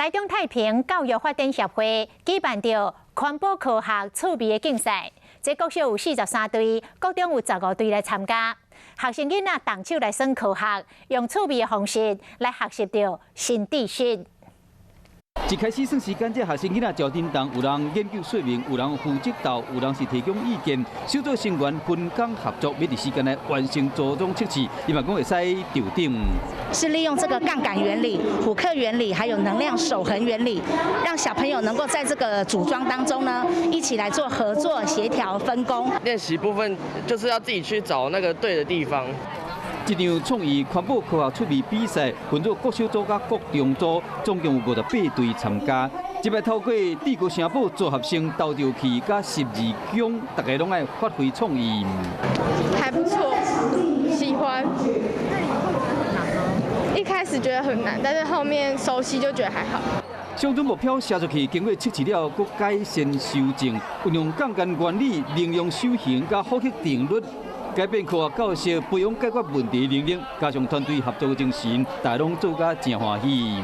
台中太平教育發展協會舉辦著環保科學趣味的競賽，這國小有43隊，國中有15隊來參加。學生囡仔動手來耍科學，用趣味的方式來學習著新知識。一開始算時間，這學生囡仔就叮當，有人研究說明，有人負責導，有人是提供意見。小組成員分工合作，每佇時間內完成組裝測試，伊嘛講會使釣頂。是利用這個槓桿原理、虎克原理，還有能量守恆原理，讓小朋友能夠在這個組裝當中呢，一起來做合作、協調、分工。練習部分就是要自己去找那個對的地方。這場創意環保科學趣味比賽，分做國小組佮國中組，總共有58隊參加。這擺透過帝國城堡組合成投擲器佮十字弓，大家攏愛發揮創意。還不錯，喜歡。一開始覺得很難，但是後面熟悉就覺得還好。相準目標射出去，經過測試了，閣改善修正，運用槓桿原理、能量守恆佮虎克定律。改變科學教學，培養解決問題能力，加上團隊合作精神，大家攏做甲誠歡喜。